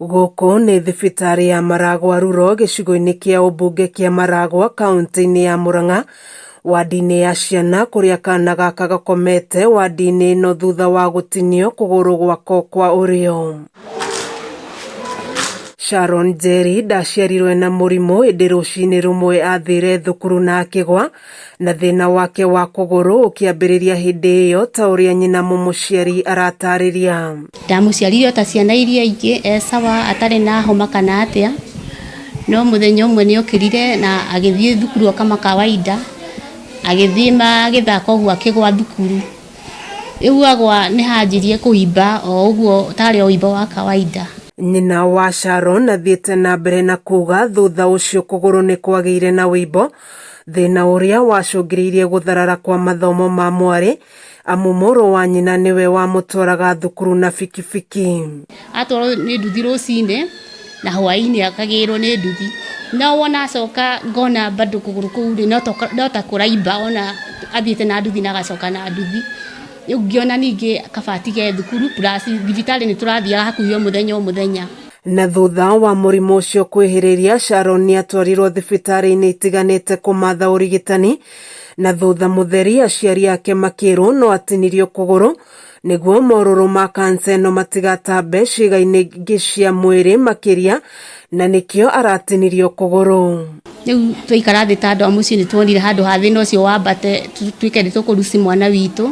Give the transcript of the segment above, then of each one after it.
Gũkũ nĩ thibitarĩ ya Maragwa Rural gĩcigo-inĩ kĩa ũmbunge kĩa Maragwa kaũntĩ-inĩ ya Murang'a wadi-inĩ ya ciana kũrĩa kana gaka gakomete wadi-inĩ ĩno thutha wa gũtinio kũgũrũ gwako kwa ũrĩo. Sharon Njeri ndaciarirwo ena mũrimũ ĩndĩ rũcinĩ rũmwe athire thukuru na akĩgwa na thĩna wake wa kũgũrũ ũkĩambĩrĩria hĩndĩ ĩyo ta ũrĩa nyina mũmũciari aratarĩria. Ndamũciarire o ta ciana iria ingĩ e sawa atarĩ na homa kana atĩa, no mũthenya ũmwe nĩ okĩrire na agĩthiĩ thukuru o kama kawaida, agĩthiĩ magĩthaka ũguo akĩgwa thukuru. Rĩu agwa nĩ hanjirie kũimba o ũguo tarĩ o ũimbo wa kawaida. Nyina wa Sharon athiĩte na mbere na kuga thutha ũcio kũgũrũ nĩ kwagĩire na ũimbo, thĩna ũrĩa wacũngĩrĩirie gũtharara kwa mathomo ma mwarĩ, amu mũrũ wa nyina nĩwe wamũtwaraga thukuru na bikibiki. Atwarwo nĩ nduthi rũcinĩ na hwainĩ akagĩrwo nĩ nduthi. No wona acoka ngona bado kũgũrũ kũu rĩ no ta kũraimba ona athiĩte na nduthi na agacoka na nduthi. Rĩu ngĩona ningĩ kaba atige thukuru plus thibitarĩ nĩ tũrathiaga hakuhĩ o mũthenya o mũthenya. Na thutha wa mũrimũ ũcio kwĩhĩrĩria, Sharon nĩ atwarirwo thibitarĩ-inĩ itiganĩte kũmatha ũrigitani, na thutha mũtheri aciari ake makĩrwo no atinirio kũgũrũ nĩguo morũrũ ma kansa ĩno matigatambe ciĩga-inĩ ingĩ cia mwĩrĩ makĩria, na nĩkĩo aratinirio kũgũrũ. Rĩu twaikara thĩ ta andũ a mũciĩ nĩ tuonire handũ ha thĩna ũcio wambate tuĩke nĩ tũkũruci mwana witũ,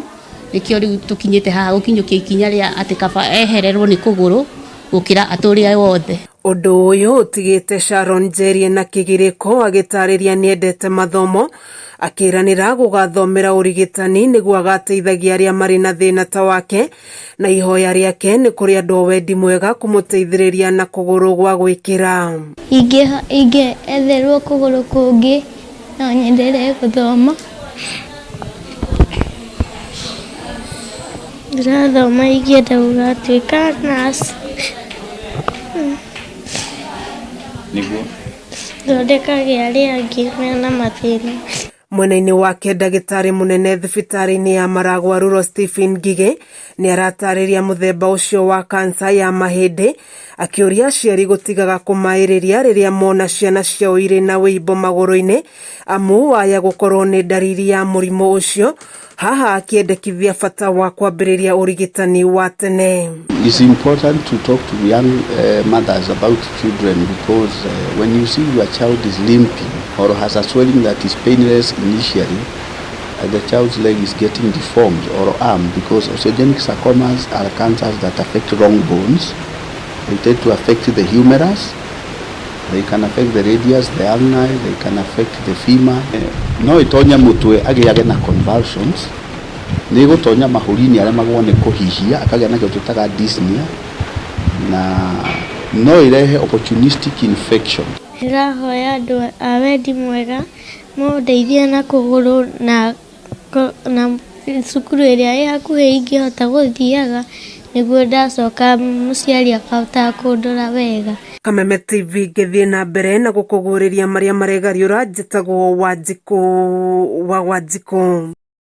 nĩkĩo rĩu tũkinyĩte haha gũkinyũkia ikinya rĩa atĩ kaba ehererwo nĩ kũgũrũ gũkĩra atũre wothe. Ũndũ ũyũ ũtigĩte Sharon Njeri na kĩgirĩko agĩtarĩria nĩendete mathomo, akĩranĩra gũgathomera ũrigitani nĩguo agateithagia arĩa marĩ na thĩna ta wake, na ihoya rĩake nĩ kũrĩ andũ a wendi mwega kũmũteithĩrĩria na kũgũrũ gwa gwĩkĩra. Ingĩetherwo kũgũrũ kũngĩ no nyendelee gũthoma. Ndĩrathoma ingĩenda gũgatuĩka nurse. Nĩguo? Thondekage arĩa angĩ mena mathĩna. Mwena-inĩ wake ndagĩtarĩ mũnene thibitarĩ-inĩ ya Maragwa Rural Stephen Ngigĩ nĩ aratarĩria mũthemba ũcio wa kansa ya mahĩndĩ akĩũria aciari gũtigaga kũmaĩrĩria rĩrĩa mona ciana ciao irĩ na wĩimbo magũrũ-inĩ amu waya gũkorwo nĩ ndariri ya mũrimũ ũcio, haha akĩendekithia bata wa kwambĩrĩria ũrigitani wa tene. It's important to talk to young mothers about children because when you see your child is limping or has a swelling that is painless initially, the child's leg is getting deformed or arm, because osteogenic sarcomas are cancers that affect long bones. They tend to affect the humerus, they can affect the radius, the ulna, they can affect the femur. No ĩtonye mũtwe agĩage na convulsions, nĩ ĩgũtonya mahũri-inĩ aremagwo nĩ kũhihia akagĩa na kĩndũ twĩtaga dyspnea, na no ĩrehe opportunistic infection. Ndĩrahoya andũ a wendi mwega mũndeithie na kũgũrũ na cukuru ĩrĩa ĩ hakuhĩ ingĩhota gũthiaga nĩguo ndacoka mũciari akahotaga kũndora wega. Kameme TV ngĩthiĩ na mbere na gũkũguũrĩria marĩa maregariũra, njĩtagwo Wanjikũ wa Wanjikũ.